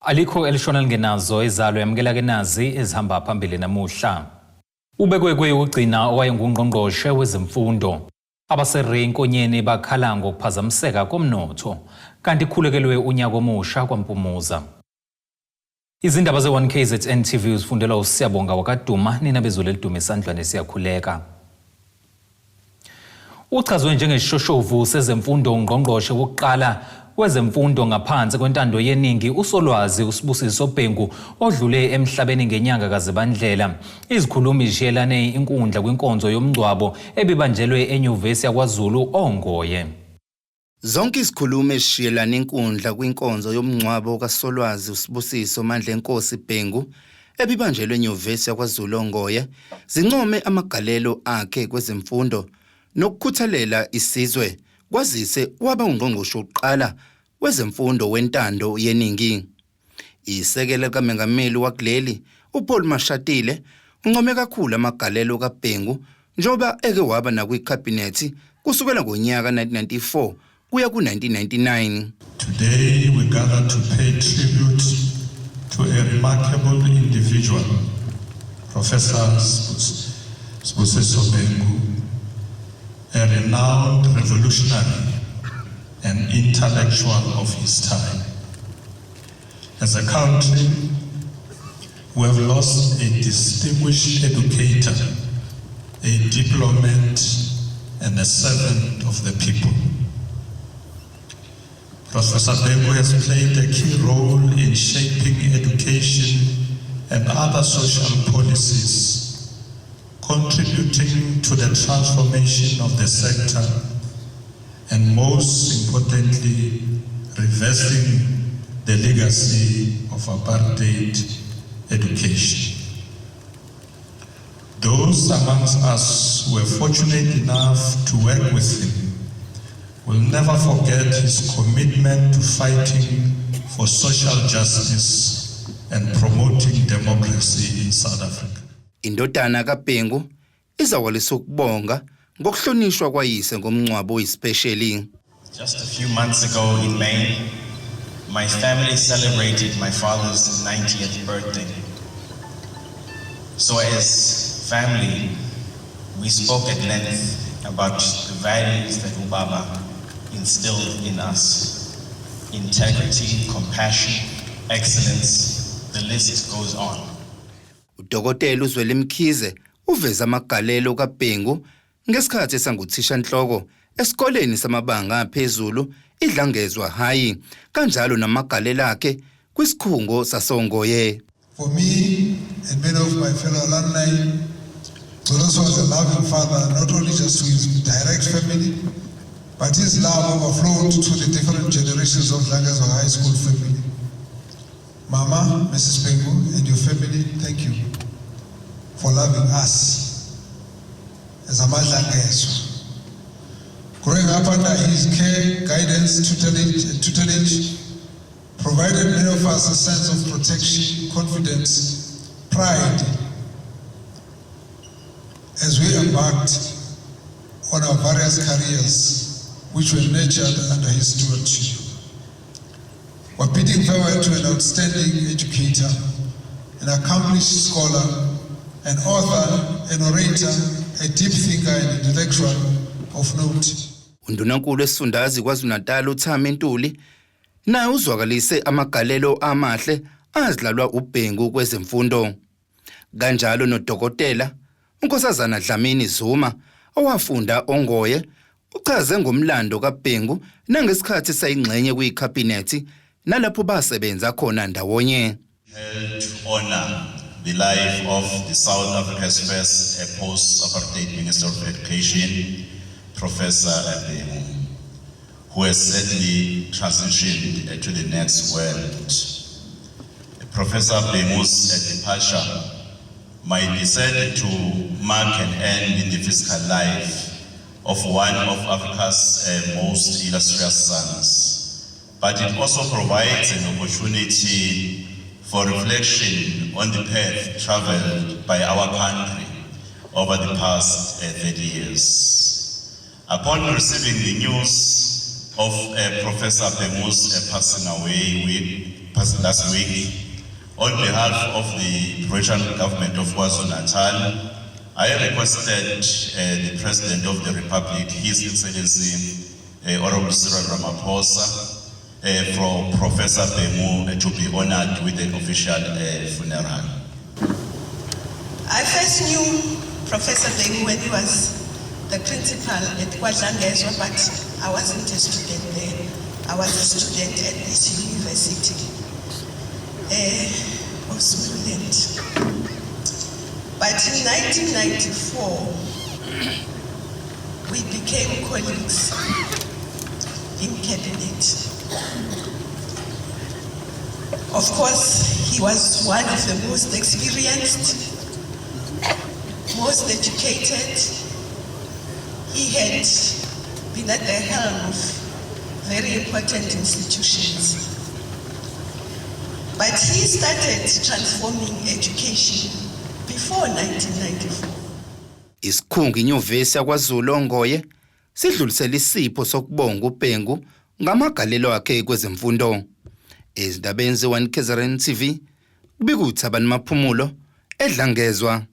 Alikho elishona lingenazo izalo. Yamukela ke nazi ezihamba phambili namuhla. Ubekwe kweyokugcina owayengungqongqoshe wezemfundo. AbaseRay Nkonyeni bakhala ngokuphazamiseka komnotho. Kanti khulekelwe unyaka omusha kwaMpumuza. Izindaba ze-1KZN TV uzifundelwa uSiyabonga wakaDuma, nina bezulu eliduma esandlwane siyakhuleka. Uchazwe njengesishoshovu sezemfundo ungqongqoshe wokuqala wezemfundo ngaphansi kwentando yeningi uSolwazi uSibusiso Bhengu odlule emhlabeni ngenyanga kaZibandlela. Izikhulumi zishiyelane inkundla kwinkonzo yomngcwabo ebibanjelwe eNyuvesi yakwaZulu oNgoye. Zonke izikhulumi ezishiyelane inkundla kwinkonzo yomngcwabo kaSolwazi uSibusiso Mandlenkosi Bhengu ebibanjelwe eNyuvesi yakwaZulu oNgoye zincome amagalelo akhe kwezemfundo nokukhuthalela isizwe kwazise waba ungqongqoshe wokuqala wezemfundo wentando yeningi. Isekela likaMengameli wakuleli uPaul Mashatile uncome kakhulu amagalelo kaBhengu njengoba eke waba nakwikhabhinethi kusukela ngonyaka 1994 kuya ku-1999. Today we gather to pay tribute to a remarkable individual, Professor Sibusiso Bhengu, a renowned revolutionary and intellectual of his time. As a country, we have lost a distinguished educator, a diplomat, and a servant of the people. Professor Bhengu has played a key role in shaping education and other social policies, contributing to the transformation of the sector and, most importantly, reversing the legacy of apartheid education. Those amongst us who were fortunate enough to work with him will never forget his commitment to fighting for social justice and promoting democracy in South Africa. Indodana kaBhengu izwakalise ukubonga ngokuhlonishwa kwayise ngomngcwabo oyispesheli. Just a few months ago in May, my family celebrated my father's 90th birthday. So, as family, we spoke at length about the values that Ubaba instilled in us: integrity, compassion, excellence, the list goes on. Udokotela uZweli Mkhize uveza amagalelo kaBhengu ngesikhathi esanguthisha-nhloko esikoleni samabanga aphezulu iDlangezwa High, kanjalo namagalelo akhe kwisikhungo sasoNgoye. For me and many of my fellow alumni, Gcolosi was a loving father, not only just to his direct family, but his love overflowed to the different generations of Dlangezwa High School family. Mama, Mrs. Bhengu, and your family, thank you for loving us as amaDlangezwa. Growing up under his care, guidance, tutelage provided many of us a sense of protection, confidence, pride as we embarked on our various careers, which were nurtured under his stewardship. We're bidding farewell to an outstanding educator, an accomplished scholar, an author, an orator, a deep thinker and intellectual of note. Undunankulu wesifundazwe KwaZulu-Natal uThami Ntuli naye uzwakalise amagalelo amahle adlalwa uBhengu kwezemfundo. Kanjalo nodokotela uNkosazana Dlamini Zuma owafunda oNgoye uchaze ngomlando kaBhengu nangesikhathi sayingxenye kwikhabhinethi nalapho basebenza khona ndawonye. Held to honor the life of the South Africa's first post-apartheid Minister of Education, Professor Bhengu, who has sadly transitioned to the next world. Professor Bhengu's departure might be said to mark an end in the physical life of one of Africa's most illustrious sons, but it also provides an opportunity for reflection on the path traveled by our country over the past 30 years. Upon receiving the news of Professor Bhengu's passing away, we He passed last week. On behalf of the provincial government of KwaZulu-Natal, I requested the President of the Republic, His Excellency Honorable Cyril Ramaphosa, for Professor Bhengu to be honored with an official funeral. I first knew Professor Bhengu when he was the principal at KwaDlangezwa, but I wasn't a student there. I was a student at this university of Zululand. But in 1994, we became colleagues in cabinet. Of course, he was one of the most experienced, most educated. He had been at the helm of very important institutions. But he started transforming education before 1994. Isikhungo inyuvesi yakwaZulu oNgoye sidlulisela isipho sokubonga uBhengu ngamagalelo akhe kwezemfundo. Ezindabeni ze-1 KZN TV, kubika uThabani Maphumulo eDlangezwa.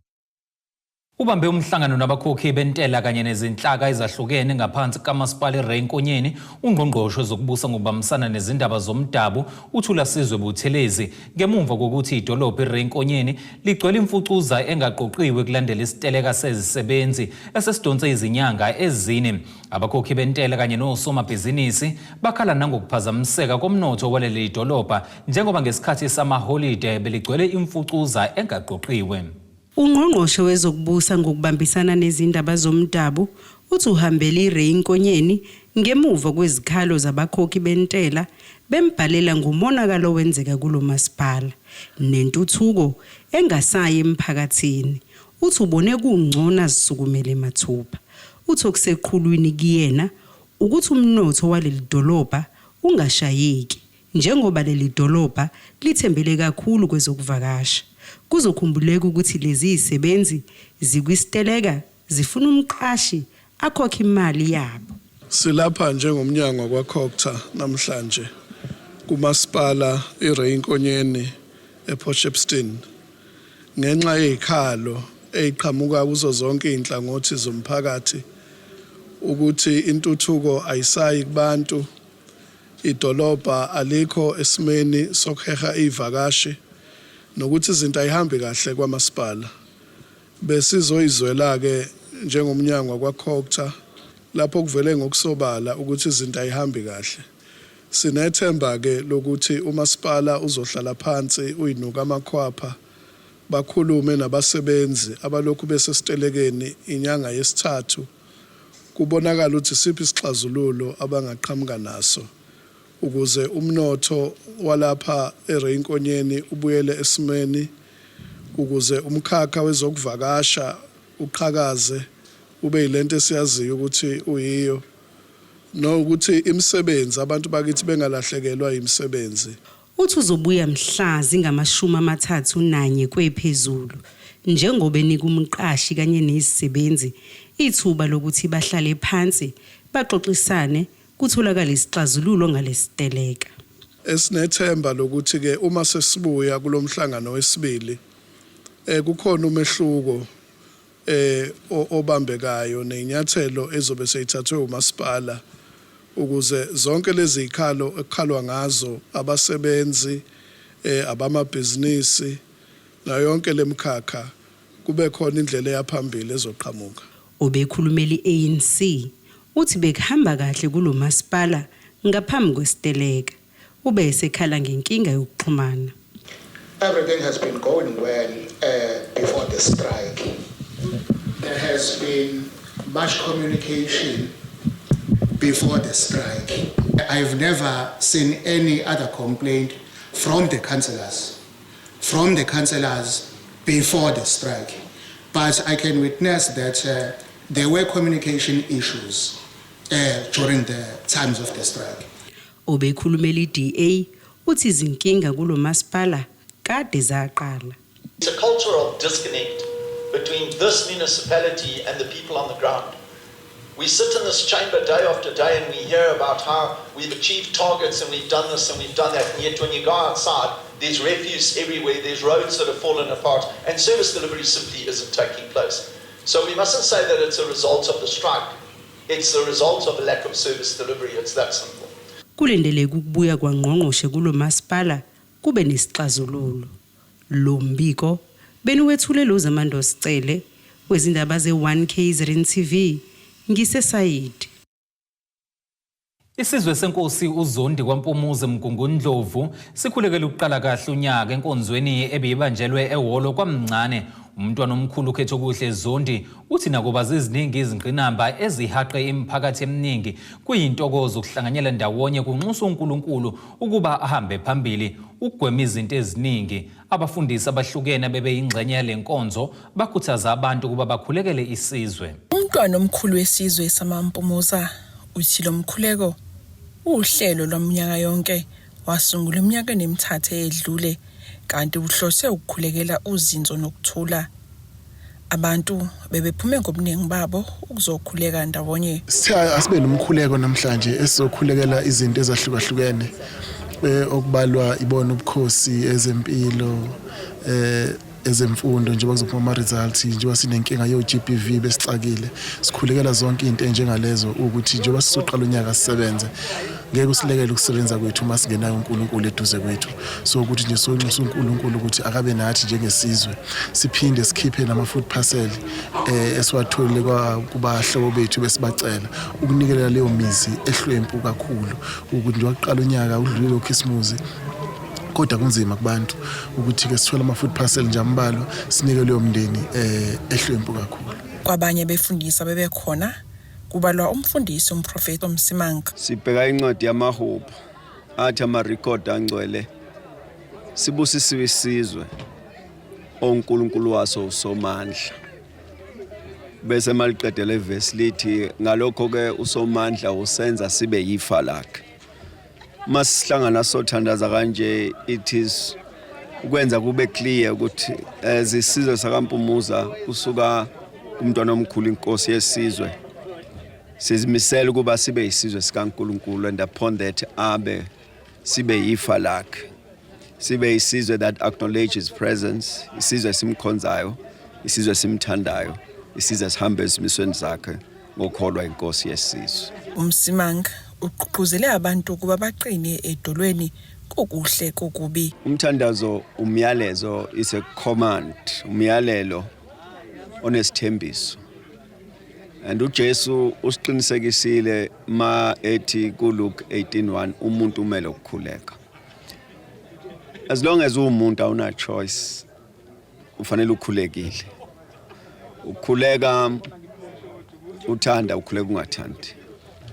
Ubambe umhlangano nabakhokhi bentela kanye nezinhlaka ezahlukene ngaphansi kaMasipala iRay Nkonyeni, ungqongqoshe wezokubusa ngokubambisana nezindaba zomdabu uThulasizwe Buthelezi, ngemuva kokuthi idolobha iRay Nkonyeni ligcwele imfucuza engaqoqiwe kulandela isiteleka sezisebenzi esesidonse izinyanga 4. Abakhokhi bentela kanye nosomabhizinisi bakhala nangokuphazamiseka komnotho waleli dolobha, njengoba ngesikhathi samaholide beligcwele imfucuza engaqoqiwe. Ungqongqoshe wezokubusa ngokubambisana nezindaba zomdabu uthi uhambele iRay Nkonyeni ngemuva kwezikhalo zabakhokhi bentela bembhalela ngomonakalo owenzeka kulo masipala nentuthuko engasayi emphakathini. Uthi ubone kungcono azisukumele mathupha. Uthi okuseqhulwini kuyena ukuthi umnotho waleli dolobha ungashayeki, njengoba leli dolobha lithembele kakhulu kwezokuvakasha. Kuzokhumbuleka ukuthi lezi zisebenzi zikwisiteleka zifuna umqashi akhokhe imali yabo. Silapha njengomnyango kwaCogta namhlanje kumasipala iRay Nkonyeni ePort Shepstone ngenxa yezikhalo eziqhamuka kuzo zonke izinhlangothi zomphakathi ukuthi intuthuko ayisayi kubantu, idolobha alikho esimeni sokuheha ivakashi, nokuthi izinto ayihambi kahle kwamasipala. Besizoyizwela ke njengomnyango kwaCogta lapho kuvele ngokusobala ukuthi izinto ayihambi kahle. Sinethemba ke lokuthi umasipala uzohlala phansi uyinuka amakhwapha, bakhulume nabasebenzi abalokhu besesitelekeni inyanga yesithathu, kubonakala ukuthi siphi isixazululo abangaqhamuka naso ukuze umnotho walapha eRay Nkonyeni ubuyele esimeni, ukuze umkhakha wezokuvakasha uqhakaze ube yilento esiyaziyo ukuthi uyiyo, nokuthi imisebenzi, abantu bakithi bengalahlekelwa imisebenzi. Uthi uzobuya mhla zingama-31 kwephezulu, njengoba enika umqashi kanye nezisebenzi ithuba lokuthi bahlale phansi baxoxisane, kutholakale isixazululo ngalesiteleka. Esinethemba lokuthi ke uma sesibuya kulomhlangano wesibili kukhona umehluko obambekayo nezinyathelo ezobe seyithathwe umasipala ukuze zonke lezi zikhalo ekukhalwa ngazo abasebenzi, abamabhizinisi nayo yonke lemkhakha, kube khona indlela eyaphambili ezoqhamuka. Obekhulumela i-ANC uthi bekuhamba kahle kulo masipala ngaphambi kwesiteleka. Ube esekhala ngenkinga yokuxhumana. Everything has been going well before the strike. There has been much communication before the strike. I've never seen any other complaint from the councillors before the strike. But I can witness that there were communication issues during the times of the strike. Obekhulumela i-DA uthi izinkinga kulo masipala kade zaqala. It's a culture of disconnect between this municipality and the people on the ground. We sit in this chamber day after day and we hear about how we've achieved targets and we've done this and we've done that, and yet when you go outside, there's refuse everywhere, there's roads that have fallen apart, and service delivery simply isn't taking place. So we mustn't say that it's a result of the strike. It's the result of a lack of service delivery. It's that simple. Kulindeleke ukubuya kwangqongqoshe kulo masipala kube nesixazululo. Lo mbiko beniwethule loZamando Sicele wezindaba ze-1 KZN TV ngiseSayidi. Isizwe senkosi uZondi kwaMpumuzi Mgungundlovu sikhulekele ukuqala kahle unyaka enkonzweni ebibanjelwe ehholo kwaMncane. Umntwana omkhulu uKhethokuhle Zondi uthi nakuba ziziningi izingqinamba ezihaqe imiphakathi eminingi kuyintokozo ukuhlanganyela ndawonye kunxusa uNkulunkulu ukuba ahambe phambili ukugwema izinto eziningi. Abafundisi abahlukene bebeyingxenye yale nkonzo bakhuthaza abantu ukuba bakhulekele isizwe. Umntwana omkhulu wesizwe samaMpumuza uthi lo mkhuleko uwuhlelo lwaminyaka yonke wasungulwa eminyakeni emithathu eyedlule kanti uhlose ukukhulekela uzinzo nokuthula. Abantu bebephume ngobuningi babo ukuzokhuleka ndawonye. Sithe asibe nomkhuleko namhlanje esizokhulekela izinto ezahlukahlukene okubalwa ibona ubukhosi, ezempilo, ezemfundo njengoba kuzophuma ama-results, njengoba sinenkinga yo-GBV besixakile. Sikhulekela zonke izinto enjengalezo ukuthi njengoba sizoqala unyaka sisebenze, ngeke usilekele ukusebenza kwethu uma singenayo uNkulunkulu eduze kwethu. So ukuthi nje sonxusa uNkulunkulu ukuthi akabe nathi njengesizwe, siphinde sikhiphe nama-food parcel esiwatholile kubahlobo bethu besibacela ukunikelela leyo mizi ehlwempu kakhulu, ukuthi nje waqala unyaka udlulile uKhisimusi kodwa kunzima kubantu ukuthi-ke sithole ama-food parcel nje ambalwa sinike leyo mndeni ehlwempu kakhulu. Kwabanye befundisa bebekhona kubalwa umfundisi umprofeti Msimang. Sibheka incwadi yamaHubo athi amarekhodi angcwele sibusisiwe isizwe oNkulunkulu waso uSomandla. Bese maliqedela ivesi lithi ngalokho ke uSomandla usenza sibe yifa lakhe. Masihlangana sothandaza kanje, it is ukwenza kube clear ukuthi as isizwe sakaMpumuza kusuka kumntwana omkhulu inkosi yesizwe sizimisela ukuba sibe isizwe sikaNkulunkulu, and upon that abe sibe yifa lakhe, sibe isizwe that acknowledge his presence, isizwe simkhonzayo, isizwe simthandayo, isizwe sihambe ezimisweni zakhe ngokholwa inkosi yesizwe. UMsimang ugqugquzele abantu ukuba baqine edolweni kokuhle kokubi. Umthandazo umyalezo, is a command, umyalelo onesithembiso, and uJesu usiqinisekisile ma ethi kuLuke 18:1 umuntu umele ukukhuleka. As long as uwumuntu awuna choice, ufanele ukhulekile. Ukhuleka uthanda, ukhuleka ungathandi,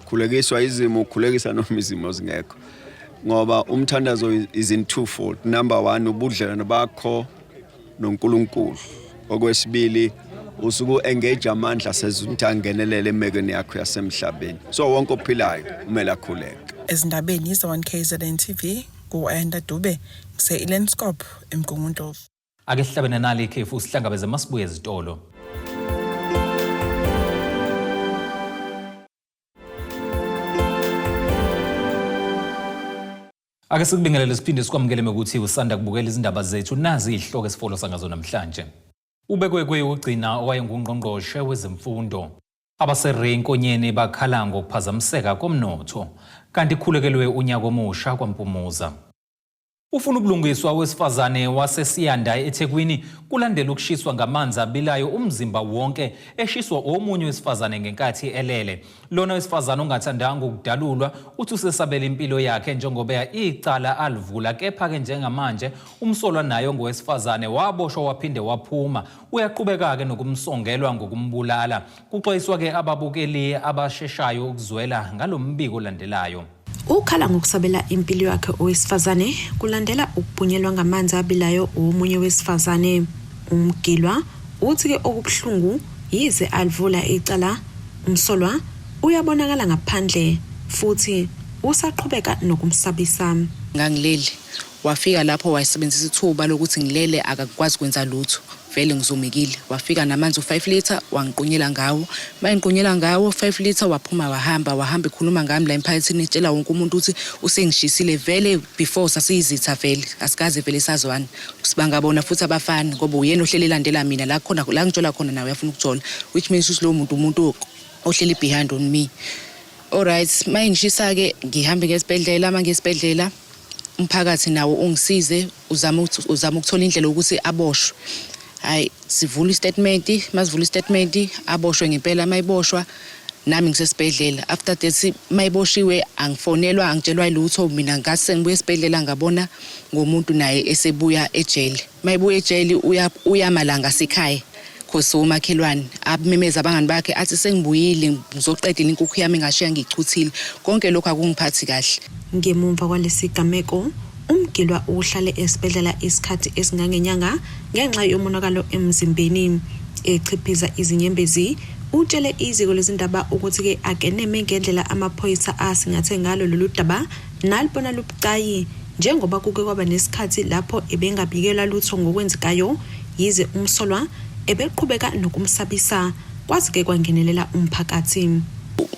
khulekiswa izimo, ukhulekisa noma izimo zingekho, ngoba umthandazo is in twofold. Number 1, ubudlelwano bakho noNkulunkulu. Okwesibili, usuke engage amandla sezulu angenelele emekweni yakho yasemhlabeni. So wonke ophilayo kumele akhuleke. Ezindabeni ze-1 KZN TV, ngu-Ayanda Dube ngise-Elandskop eMgungundlovu. Ake sihlabene nali ikhefu sihlangabeze masibuye ezitolo. Ake sikubingelele siphinde sikwamukele ukuthi usanda kubukela izindaba zethu. Nazi izihloko esifolo sangazo namhlanje. Ubekwe kweyokugcina owayengungqongqoshe wezemfundo. AbaseRay Nkonyeni bakhala ngokuphazamiseka komnotho. Kanti khulekelwe unyaka omusha kwaMpumuza. Ufuna ubulungiswa wesifazane waseSiyanda eThekwini kulandela ukushiswa ngamanzi abilayo umzimba wonke eshiswa omunye wesifazane ngenkathi elele. Lona wesifazane ongathandanga ukudalulwa uthi usesabela impilo yakhe njengoba icala alivula, kepha-ke njengamanje umsolwa naye ngowesifazane waboshwa waphinde waphuma. Uyaqhubeka-ke nokumsongelwa ngokumbulala. Kuxwayiswa-ke ababukeli abasheshayo ukuzwela ngalo mbiko olandelayo. Ukhala ngokusabela impilo yakhe owesifazane kulandela ukuphunyelwa ngamanzi abilayo omunye wesifazane. Umgilwa uthi-ke okubuhlungu yize alivula icala, umsolwa uyabonakala ngaphandle futhi usaqhubeka nokumsabisa. Ngangilele, Wafika lapho wayesebenzisa ithuba lokuthi ngilele akakwazi kwenza lutho. Vele ngizumekile. Wafika namanzi u-5 litre wangiqunyela ngawo. Mayengiqunyela ngawo 5 litre waphuma wahamba, wahamba ekhuluma ngami la emphakathini etshela wonke umuntu ukuthi usengishisile vele before sasiyizitha vele asikaze vele sazwana. Sibangabona futhi abafani ngoba uyena ohleli elandela mina la khona la ngitshola khona nawe uyafuna ukujola which means ukuthi lowo muntu umuntu ohleli behind on me. Alright, mayengishisa ke ngihambe ngesibhedlela mangesibhedlela umphakathi nawo ungisize uzama uzama ukuthola indlela yokuthi aboshwe. Hayi sivula istatement, masivula istatement aboshwe ngempela mayiboshwa nami ngisesibhedlela. After that mayiboshiwe angifonelwa angitshelwa lutho mina ngathi sengibuya esibhedlela ngabona ngomuntu naye esebuya ejele. Mayibuya ejele uyama la ngasekhaya cause womakhelwane abamemeza abangani bakhe athi sengibuyile ngizoqedela inkukhu yami ngashiya ngiyichuthile. Konke lokhu akungiphathi kahle. Ngemumva kwalesigameko, umgilwa uhlale esibhedlela isikhathi esingangenyanga ngenxa yomonakalo emzimbeni. Echiphiza izinyembezi, utshele iziko lezindaba ukuthi-ke akeneme ngendlela amaphoyisa asingathe ngalo lolu daba nalibona lubucayi njengoba kuke kwaba nesikhathi lapho ebengabikelwa lutho ngokwenzekayo yize umsolwa ebeqhubeka nokumsabisa kwaze-ke kwangenelela umphakathi.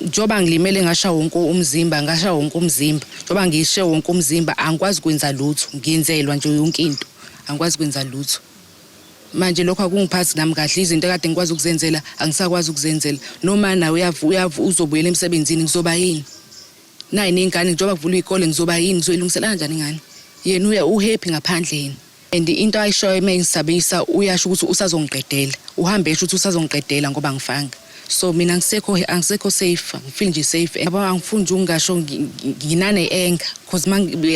Njengoba ngilimele ngasha wonke umzimba, ngasha wonke umzimba. Njengoba ngishe wonke umzimba angikwazi kwenza lutho, ngiyenzelwa nje yonke into. Angikwazi kwenza lutho. Manje lokho akungiphathi nami kahle, izinto ekade ngikwazi ukuzenzela angisakwazi ukuzenzela. Noma nawe uzobuyela emsebenzini ngizoba yini? Nayi ney'ngane njengoba kuvulwa iy'kole ngizoba yini? Ngizoyilungisela kanjani ingane? Yena uya uhappy ngaphandle yena. And into ayishoyo uma engisabisa uyasho ukuthi usazongiqedela. Uhambe esho ukuthi usazongiqedela ngoba angifanga. So mina angisekho angisekho safe, angifeel nje safe. Yabo angifuni nje ukungasho nginane anger cause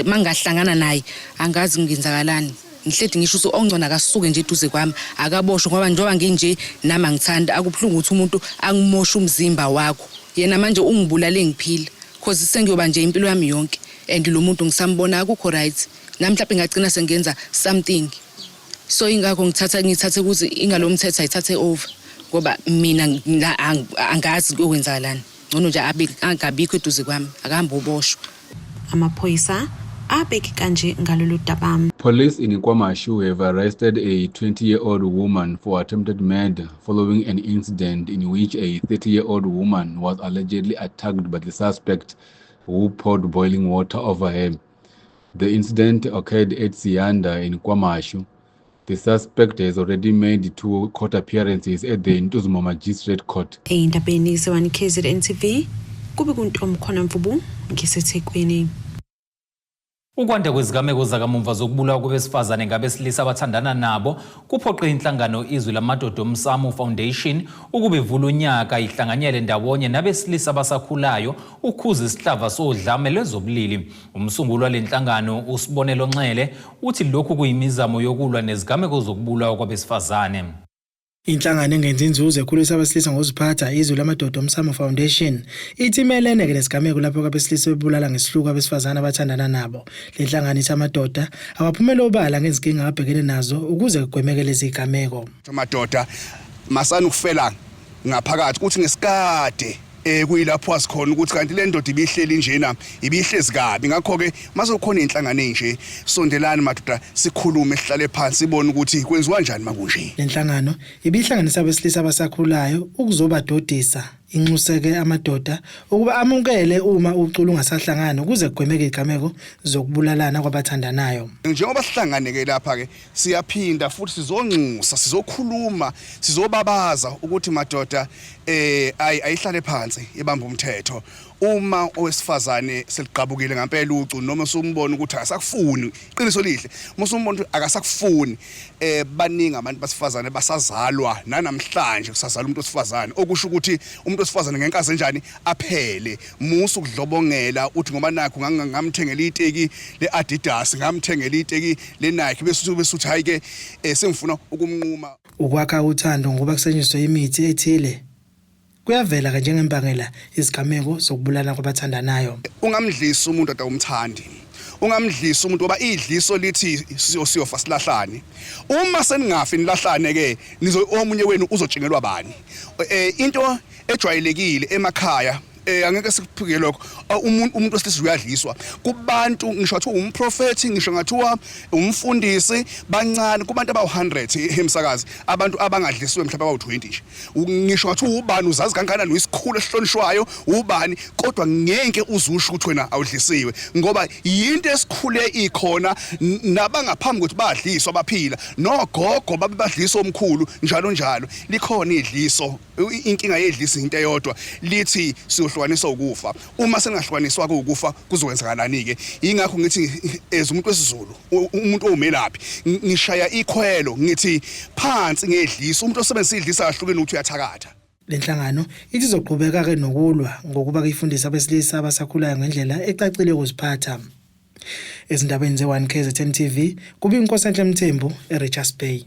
mangahlangana naye angazi ngenzakalani. Ngihledi ngisho ukuthi ongcono akasuke nje eduze kwami akaboshwe ngoba njengoba nginje nami angithandi. Akubuhlungu ukuthi umuntu angimoshe umzimba wakho. Yena manje ungibulale ngiphila cause sengiyoba nje impilo yami yonke and lo muntu ngisambona akukho right. Nami mhlawumbe ngagcina sengenza something. So ingakho ngithatha ngithathe ukuthi ingalo mthetho ayithathe over ngoba mina angazi kuyokwenzakalani. Ngcono nje angabikho eduze kwami akahambe oboshwa. Amaphoyisa abeke kanje ngalolu daba. Police in KwaMashu have arrested a 20-year-old woman for attempted murder following an incident in which a 30-year-old woman was allegedly attacked by the suspect who poured boiling water over her. The incident occurred at Siyanda in KwaMashu. The suspect has already made 2 court appearances at the Ntuzuma Magistrate Court. Eyindabeni ze-1 KZN TV, kube kuNtomkhona Mvubu ngiseThekwini. Ukwanda kwezigameko zakamumva zokubulawa kwabesifazane ngabesilisa abathandana nabo kuphoqe inhlangano Izwi Lamadoda Omsamo Foundation ukuba ivule unyaka ihlanganyele ndawonye nabesilisa abasakhulayo ukhuza isihlava sodlame lwezobulili. Umsunguli wale nhlangano uSibonelo Nxele uthi lokhu kuyimizamo yokulwa nezigameko zokubulawa kwabesifazane. Inhlangano engenzi inzuzo ekhulisa abesilisa ngokuziphatha, Izwi Lamadoda Omsamo Foundation, ithi imelene-ke nesigameko lapho abesilisa bebulala ngesihluku abesifazane abathandana nabo. Le nhlangano ithi amadoda awaphumele obala ngezinkinga ababhekene nazo ukuze kugwemeke lezi zigameko. Amadoda masana ukufela ngaphakathi kuthi ngesikade kuyilapho wasikhona ukuthi kanti le ndoda ibihleli njena ibihlezi kabi. Ngakho-ke mase kukhona iy'nhlangano ey'nje, sondelani madoda sikhulume, sihlale phansi sibone ukuthi kwenziwa njani makunje. Le nhlangano ibihlanganisa abesilisa abasakhulayo ukuzobadodisa, inxuseke amadoda ukuba amukele uma ucu lungasahlangani ukuze kugwemeke izigameko zokubulalana kwabathandanayo. Njengoba sihlangane-ke lapha-ke siyaphinda futhi sizonxusa, sizokhuluma, sizobabaza ukuthi madoda ayihlale phansi ibambe umthetho. Uma owesifazane seligqabukile ngampela ucu noma usumbona ukuthi akasakufuni, iqiniso lihle, uma usumbona ukuthi akasakufuni, baningi abantu basifazane basazalwa nanamhlanje kusazalwa umuntu wesifazane, okusho ukuthi umuntu wesifazane ngenkazi enjani aphele. Musa ukudlobongela uthi ngoba nakho ngamthengela iteki le-Adidas, ngamthengela iteki le-Nike, bese uthi hayi ke sengifuna ukumnquma. Ukwakha uthando ngoba kusetshenziswa imithi ethile kuyavela ke njengembangela izigameko zokubulala kwabathandanayo. Ungamdlisi umuntu atawumthandi, ungamdlisi umuntu ngoba idliso lithi siyofa silahlane. Uma seningafi nilahlane ke omunye wenu uzotshengelwa bani? Into ejwayelekile emakhaya Angeke sikuphike lokho. Umuntu wesilisa uyadliswa kubantu, ngisho ngathiwa umprofethi, ngisho ngathiwa umfundisi, bancane kubantu abawu-100 emsakazi abantu abangadlisiwe, mhlawumbe abawu-20 nje. Ngisho ngathiwa ubani, uzazi kangakanani, uyisikhulu esihlonishwayo ubani, kodwa ngeke uzusho ukuthi wena awudlisiwe, ngoba yinto esikhule ikhona. Nabangaphambi kwethu badliswa, baphila, nogogo babe badliswa, omkhulu, njalo njalo. Likhona idliso. Inkinga yedlisa into eyodwa, lithi siyohlukaniswa ukufa. Uma sengahlukaniswa ukufa, kuzokwenzakalani-ke? Yingakho ngithi as umuntu wesiZulu, umuntu owumelaphi, ngishaya ikhwelo ngithi phansi ngedlisa. Umuntu osebenzisa idlisa kahlukene ukuthi uyathakatha. Le nhlangano ithi izoqhubeka-ke nokulwa ngokuba ifundise abesilisa abasakhulayo ngendlela ecacile yokuziphatha. Ezindabeni ze-1 KZN TV, kube iNkosenhle Mthembu eRichards Bay.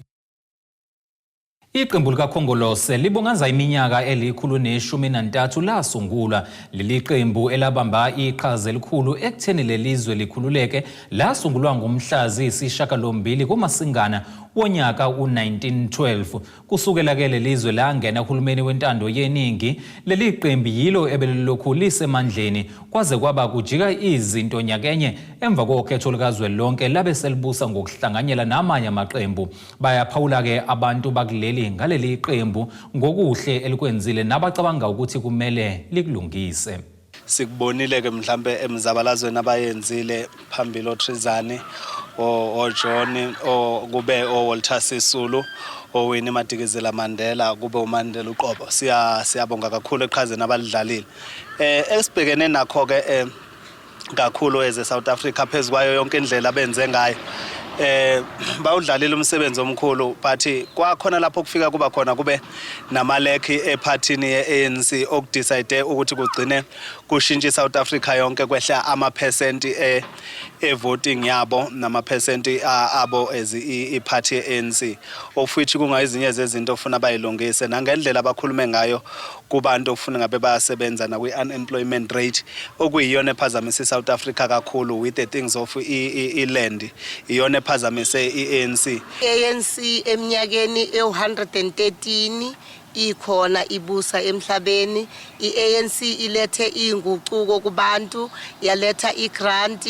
Iqembu likaKhongolose libungaza iminyaka eli-113 lasungulwa. Leli qembu elabamba iqhaza elikhulu ekutheni lelizwe likhululeke lasungulwa ngomhla ziyisishiyagalombili kuMasingana wonyaka u-1912. Kusukela-ke lelizwe langena uhulumeni wentando yeningi, leli qembu yilo ebelilokhu lisemandleni kwaze kwaba kujika izinto nyakenye emva kokhetho lukazwelonke labe selibusa ngokuhlanganyela namanye amaqembu. Bayaphawula-ke abantu bakuleli ngaleli qembu ngokuhle elikwenzile nabacabanga ukuthi kumele likulungise. Sikubonile ke mhlambe emzabalazweni abayenzile phambili oChris Hani, oJohn, kube oWalter Sisulu, oWinnie Madikizela Mandela, kube uMandela uqobo. Siyabonga kakhulu eqhazeni abalidlalile. Esibhekene nakho ke kakhulu eze South Africa, phezukwayo yonke indlela abenze ngayo, bawudlalile umsebenzi omkhulu, but kwakhona lapho kufika kuba khona kube namalekhi ephathini ye-ANC okudecide ukuthi kugcine kushintsha i-South Africa yonke, kwehla amaphesenti e-voting yabo namaphesenti abo as iphathi ye-ANC, of which kungayizinye zezinto ofuna bayilungise nangendlela abakhulume ngayo kubantu okufuna ngabe bayasebenza, nakwi-unemployment rate okuyiyona ephazamisa i-South Africa kakhulu with the things of i-land, iyona ephazamise i-ANC. ANC eminyakeni ewu-113 ikhona ibusa emhlabeni, i-ANC ilethe inguquko kubantu, yaletha igrant,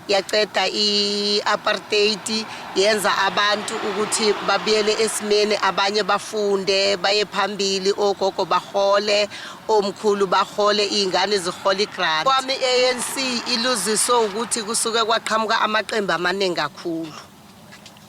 yaceda i-apartheid, yenza abantu ukuthi babuyele esimeni, abanye bafunde baye phambili, ogogo bahole, omkhulu bahole, iy'ngane zihole igrant. Kwami i-ANC iluziswe ukuthi kusuke kwaqhamuka amaqembu amaningi kakhulu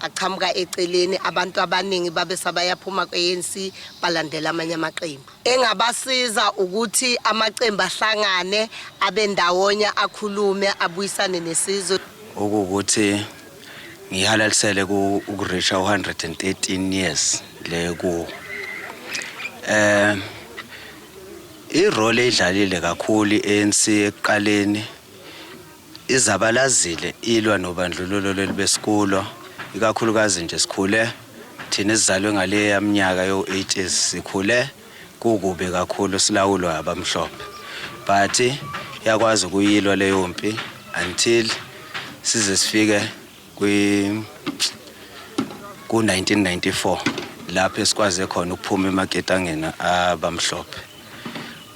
aqhamuka eceleni. Abantu abaningi babe sabayaphuma kwe-ANC balandela amanye amaqembu. Engabasiza ukuthi amaqembu ahlangane, abe ndawonye, akhulume, abuyisane nesizwe. Okuwukuthi ngihalalisele ukureacha u-113 years le kuwo. I-role eyidlalile kakhulu i-ANC ekuqaleni, izabalazile ilwa nobandlululo leli besikulo, ikakhulukazi nje sikhule thina esizalwe ngaleya minyaka yo-80s, sikhule kukubi kakhulu silawulwa abamhlophe, but yakwazi ukuyilwa leyo mpi until size sifike kwi ku-1994 lapho esikwaze khona ukuphuma emaketangeni abamhlophe.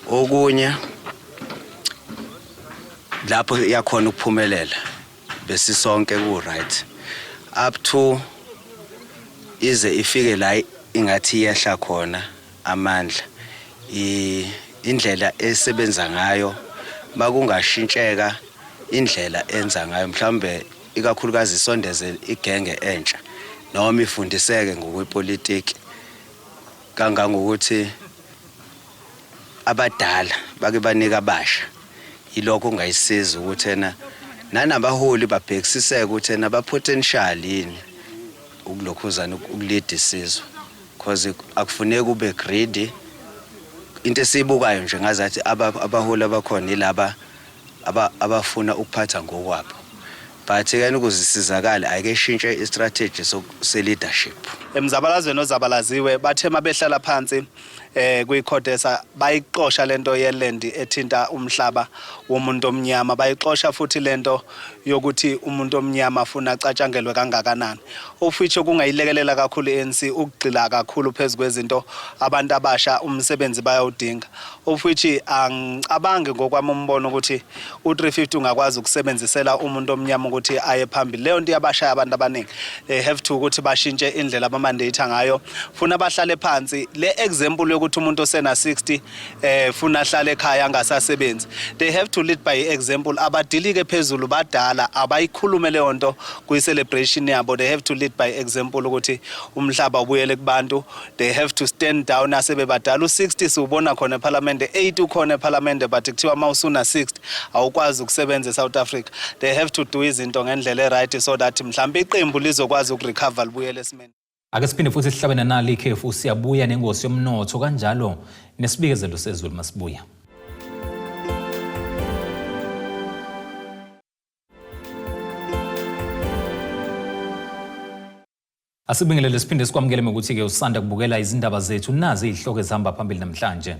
Okunye lapho yakhona ukuphumelela, besisonke ku-right up to ize ifike la ingathi iyehla khona amandla, indlela esebenza ngayo. Makungashintsheka indlela enza ngayo, mhlawumbe ikakhulukazi isondeze igenge entsha noma ifundiseke ngokwepolitiki kangangokuthi abadala bake banika abasha, yilokho kungayisiza ukuthi ena nanabaholi babhekisiseke ukuthi ena ba-potential yini ukulokhuzana ukulida isizwe, because akufuneki ube greedy. Into esiyibukayo nje ngazathi abaholi abakhona yilaba abafuna ukuphatha ngokwabo, but ke ukuze isizakale ayike ishintshe i-strategy se-leadership. Emzabalazweni ozabalaziwe bathe mabehlala phansi. eh kwiCodesa bayixosha lento yeland ethinta umhlaba womuntu omnyama bayixosha futhi lento yokuthi umuntu omnyama afuna acatshangelwe kangakanani of which okungayilekelela kakhulu i-ANC ukugxila kakhulu phezu kwezinto abantu abasha umsebenzi bayawudinga of which angicabangi ngokwami umbono ukuthi u-350 ungakwazi ukusebenzisela umuntu omnyama ukuthi aye phambili leyo nto iyabashaya abantu abaningi they have to ukuthi bashintshe indlela abamandate ngayo funa bahlale phansi le example yokuthi umuntu osena 60 eh funa ahlale ekhaya angasasebenzi they have to lead by example abadilike phezulu badala abayikhulume leyo nto kwi celebration yabo they have to lead by example ukuthi umhlaba ubuyele kubantu they have to stand down asebebadala u60 siwubona khona eParliament 8 ukhona eParliament but kuthiwa mawusuna 60 awukwazi ukusebenza eSouth Africa they have to do izinto ngendlela eright so that mhlawumbe iqembu lizokwazi ukurecover libuyele esimeni Ake siphinde futhi sihlabene nali ikhefu siyabuya nengosi yomnotho kanjalo nesibikezelo sezulu masibuya. Asibingelele siphinde sikwamukele ngokuthi-ke usanda kubukela izindaba zethu nazi izihloko ezihamba phambili namhlanje.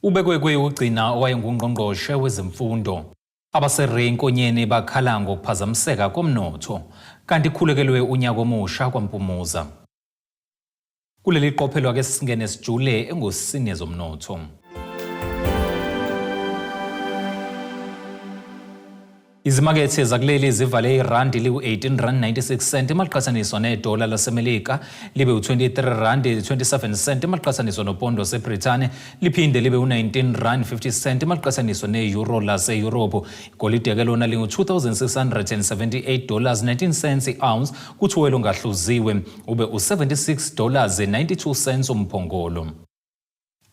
Ubekwe kweyokugcina owayengungqongqoshe wezemfundo. AbaseRay Nkonyeni bakhala ngokuphazamiseka komnotho kanti khulekelwe unyaka omusha kwaMpumuza. Kuleli qophelo ake singene sijule engosini yezomnotho. Izimakethe zakuleli zivale irandi liku-18 rand 96 cent maliqhathaniswa nedola laseMelika libe u-23 rand 27 cent maliqhathaniswa nopondo waseBrithani liphinde libe u-19 rand 50 cent maliqhathaniswa ne-euro laseyurophu. Igolide ke lona lingu-2678 dollars 19 cents i-ounce kuthi owelo ongahluziwe ube u-76 dollars 92 cents umphongolo.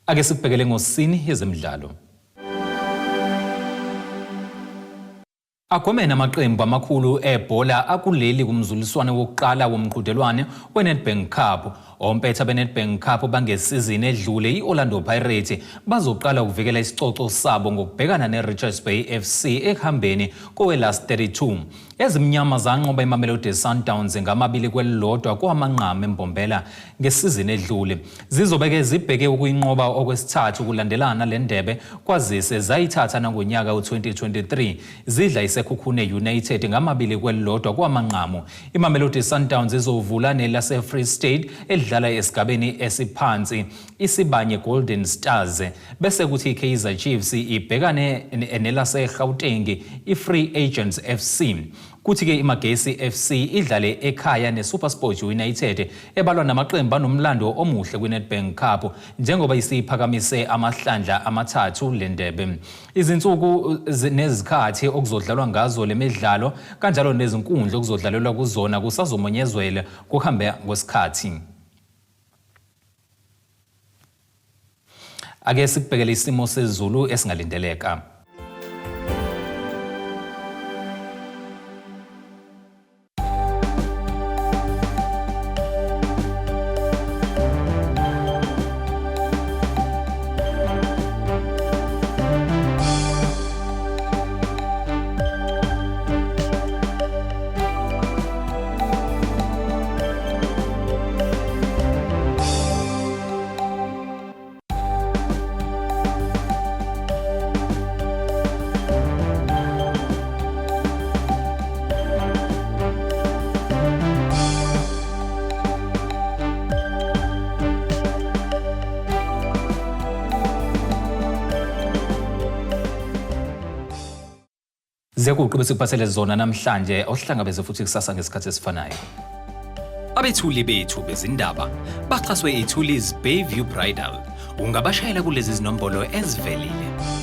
Ake sikubhekele ngosini yezemidlalo. Agwemene amaqembu amakhulu ebhola akuleli kumzuliswano wokuqala womqhudelwano weNedbank Cup. Ompetha beNedbank Cup bangesizini edlule i-Orlando Pirates bazoqala ukuvikela isicoco sabo ngokubhekana neRichards Bay FC ekuhambeni kowe-last 32. Ezimnyama zanqoba iMamelodi Sundowns ngamabili kwelilodwa kowamanqamu eMbombela ngesizini edlule. Zizobe-ke zibheke ukuyinqoba okwesithathu kulandelana le ndebe kwazise zayithatha nangonyaka u-2023 zidla iSekhukhune United ngamabili kwelilodwa kowamanqamu. IMamelodi Sundowns izovula nelase-Free State elidlala esigabeni esiphansi iSibanye Golden Stars bese kuthi iKaizer Chiefs ibhekane nelase-Gauteng iFree Agents FC. Kuthi-ke iMagesi FC idlale ekhaya neSuperSport United ebalwa namaqembu anomlando omuhle kwiNedbank Cup njengoba isiyiphakamise amahlandla amathathu le ndebe. Izinsuku nezikhathi okuzodlalwa ngazo le midlalo kanjalo nezinkundla okuzodlalelwa kuzona kusazomonyezwela kuhambe kwesikhathi. Ake sikubhekele isimo sezulu esingalindeleka. Ziyaguqa besikuphathele zona namhlanje awuhlangabeze futhi kusasa ngesikhathi esifanayo. Abethuli bethu bezindaba baxhaswe iThulis Bayview Bridal. Ungabashayela kulezi zinombolo ezivelile.